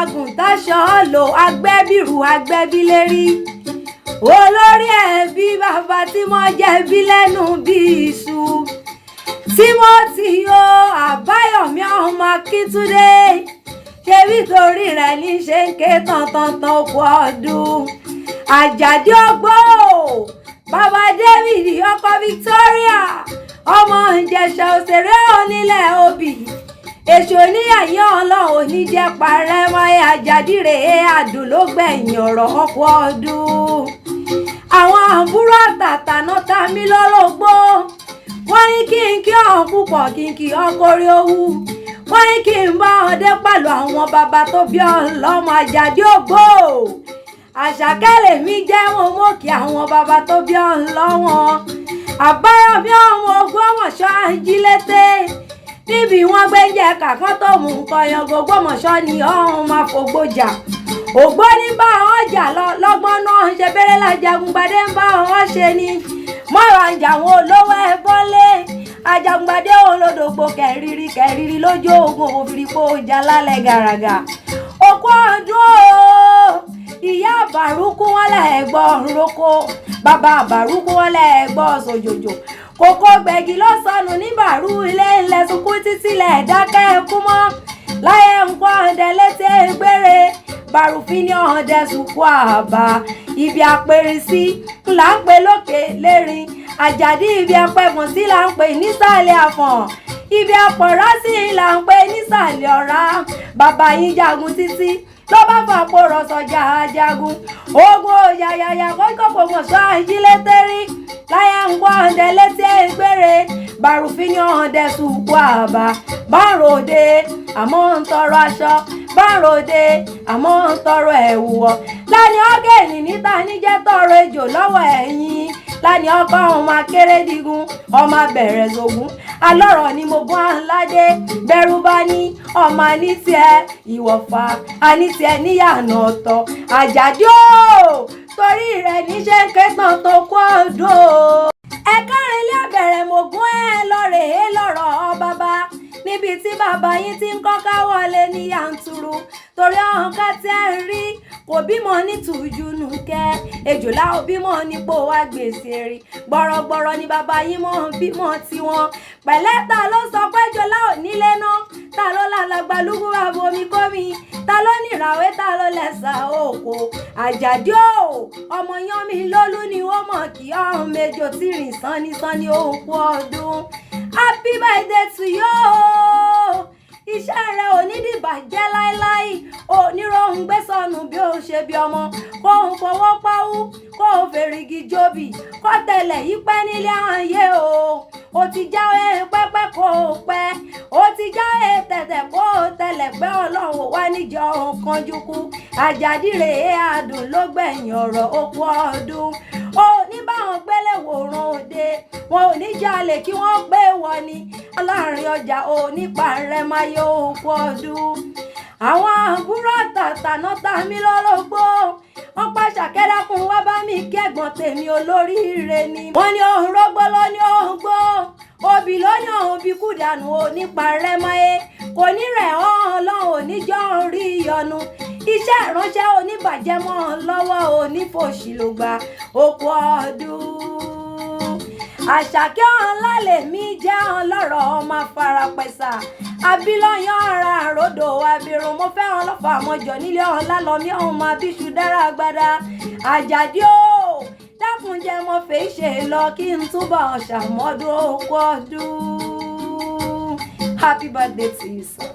Agùntàṣọ lò agbẹ́bírù agbẹ́bílérí, olórí ẹbí bàbá tí mo jẹ̀bi lẹ́nu bí iṣu. Timothy o Àbáyọ̀mí ọmọ Akíntúndé, ṣebí torí rẹ̀ ní ṣe ń ké tán-tán-tán okú ọdún. Àjàdí Ògbó, bàbá David ọkọ Victoria, ọmọ Ìjẹ̀ṣà òṣèré onílẹ̀ obì, èṣù oníyàyín ọlọ́run oníjẹ́ parẹ́ máyé. Àjàdí rèé, àdùn ló gbẹ̀yìn ọ̀rọ̀, ọkọ̀ ọdún. Àwọn àbúrò àtàtà náà ta mí lólobó, wọ́n ní kí n kí ọ̀hún púpọ̀, kí n kí ọkọ̀ orí owó, wọ́n ní kí n bá wọn dé pẹ̀lú àwọn bàbá tó bí ọlọ́mọ. Àjàdí Ògbó, Àṣàkẹ́ lèmi jẹ́, wọn mọ̀ kí àwọn bàbá tó bí ọlọ́wọ́n. Àbáyọ̀mí ọmọ Ògbómọ̀ṣọ́ ajílété, níbi wọ́n gbé ń jẹ kàkán tó mú nǹkan yan, Ògbómọ̀ṣọ́ ni ọ̀hún máa fògbójà. Ògbóní bá wọn jà lọ lọ́gbọ́n náà ṣe bẹ́rẹ̀ lájagungbadé ń bá wọn ṣe ni mọ́ra ń jà wọn olówó ẹ bọ́lé. Ajagungbadé olódògbò kẹrìírí kẹrìírí lójú ogun, òfìrìpò ìjà lálẹ́ gàràgà. Òkú ọdún o, ìyá àbàrúkú wọn lẹ́ẹ̀gbọ́ roko, bàbá àbàrúkú wọn lẹ́ẹ̀gbọ́ sòjòjò, kókó gbẹ̀gì ló sọnù ní bàrú ilé ńlẹ̀ sunkún títí lẹ̀ dákẹ́ ẹkú mọ́ láyé nǹkan ọ̀dẹ létí gbére bàrùfín ní ọ̀dẹ sùkú àbá ibi àpèrè sí là ń pè lókè lérin. Àjàdí, ibi apẹ̀fọ̀n sí là ń pè nísàlẹ̀ àfọ̀n, ibi àpọ̀rá sí là ń pè nísàlẹ̀ ọ̀rá. Bàbá yín jagun títí ló bá fàpò rọ̀sọ̀jà jagun ogun òyàyàyà kókò mọ̀ṣọ́ ajílétérí láyé ń gbọ́ ọ̀dẹ létí gbére bàrùfín ní ọ̀dẹ sùkú àbá. Báròde àmọ́ ń tọrọ aṣọ, báròde àmọ́ ń tọrọ ẹ̀wù wọ̀ lánìí, ọ́gẹ̀nì níta níjẹ́ tọrọ ejò lọ́wọ́ ẹ̀yìn lánìí, ọkọ ọmọ akérèdígun ọmọ abẹ̀rẹ̀ sògùn alọ́rọ̀ ni mo gún aládé bẹ́rù bá ní ọmọ ní tiẹ̀ ìwọ̀fà àní tiẹ̀ níyànà ọ̀tọ̀. Àjàdí o, torí rẹ̀ níṣẹ́ ń ké tán tó kú ọdún o. Ẹ kárin ilé àbẹ̀rẹ̀ mọ̀gún ẹ lọ́rẹ̀ẹ́ lọ́rọ̀ bàbá níbi tí bàbá yín ti ń kọ́ká wọlé ní yanturu, torí ọ̀hún ká tí ẹ ń rí kò bímọ ní tùjúnú kẹ ejòlá ò bímọ nípò wá gbèsè rí gbọ̀rọ̀gbọ̀rọ̀ ni bàbá yín mọ̀ ń bímọ tiwọn pẹ̀lẹ́. Ta ló sọ pé jọlá ò nílé náà? Ta ló lálàgbà lúgú abomi kómi? Ta ló ní ìràwé? Ta ló lẹ́sà òkò? Àjàdí o, ọmọ yan mi lólú ni wọ́n mọ̀ kí ọ̀hún méjò tí rìn sanni òkú ọdún. Happy birthday to you. Iṣẹ́ rẹ̀ ò ní dìbàjẹ́ láéláé, oníròhùn gbé sọnù bí ó ṣe bí ọmọ, kó ń fọwọ́ páwú, kó ń fèrègì jóbi, kó tẹ̀lẹ̀ yí pẹ́ nílé ayé o. Ó ti jáwé pẹ́pẹ́ kó o pẹ́, ó ti jáwé tẹ̀tẹ̀ kó o tẹ̀lẹ̀ pẹ́. Ọlọ́run wá níjọ kanjú kú. Àjàdí rèé, àdùn ló gbẹ̀yìn ọ̀rọ̀, òkú ọdún. Ó ní báwọn gbélé wòran òde wọn ò ní jalè kí wọ́n pé wọ́n ní láàrin ọjà onípa rẹ̀ máa yọ, òkú ọdún. Àwọn àbúrò àtàtà náà ta mí lólobó, wọ́n pàṣà kẹ́dákun wá bá mi kí ẹ̀gbọ́n tèmi olóríire ni. Wọ́n ní òun rógbó ló ní òun gbó, obì ló ní òun bí kú dànù, onípa rẹ̀ máa kò ní rẹ̀ ọ́. Ọlọ́run oníjọ́ rí ìyọnu, iṣẹ́ ìránṣẹ́ oníbàjẹ́ mọ́ ọ lọ́wọ́, onífòṣì ló gba, òkú ọdún. Àṣàkẹ́ ọ̀la lèmi jẹ́ ọlọ́rọ̀ ọmọ afárapẹ̀sà abilọ́yàn ara àròdò abirùn, mo fẹ́ ọlọ́fà àmọ́jọ nílé ọ̀la lọ́mí ọ̀hún máa bíṣu dára agbada. Àjàdí o, dákun jẹ́ mo fèé ṣe lọ kí n túbọ̀ ṣàmọ́dún, òkú ọdún. Happy birthday to you, sir.